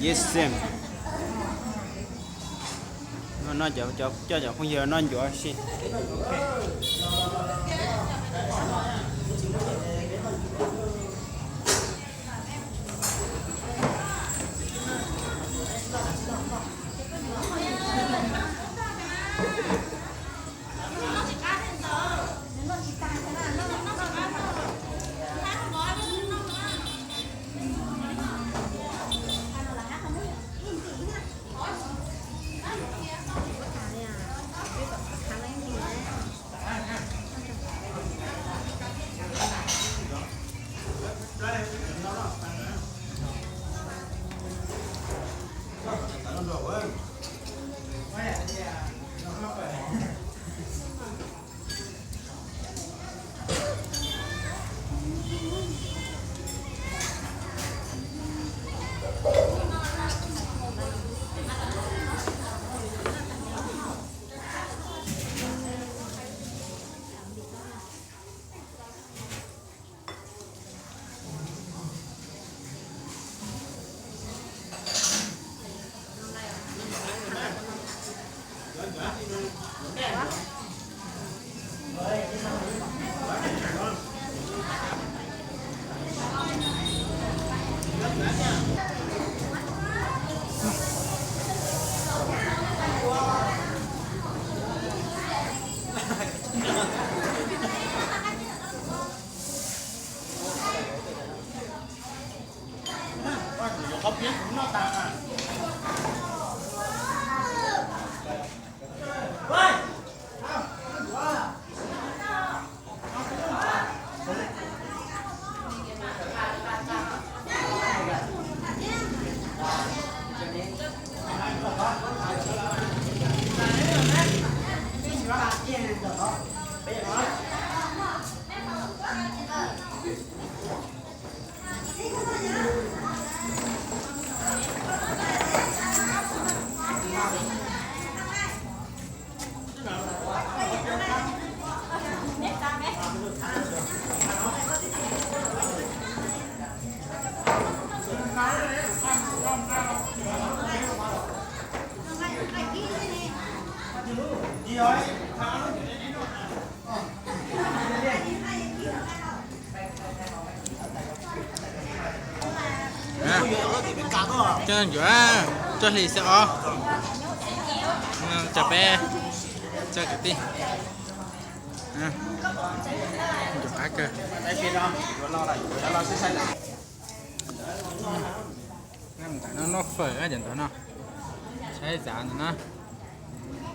Yes, Sam. No, no, cov, cov, coj cov phooj ywg noj ncuav si. Coj ncuav, coj hlis xwb os. Cov peb, cov kwv tij. Ncuav qab kawg. Nws ntawm no noj fawm cov ntawd no. Saib txav ntawm no.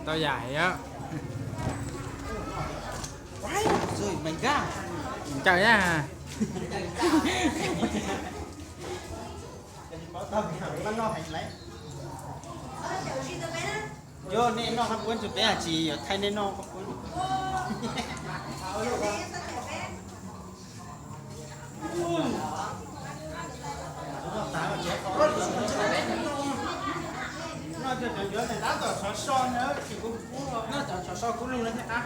Tau yam heev. Ncaws na. Yog nej noj hab puab ntsug peb has tsis yuav thaij nej noj. Noj cov ncuav tab tom sov so na, noj cov sov so kub lug na thiaj qab.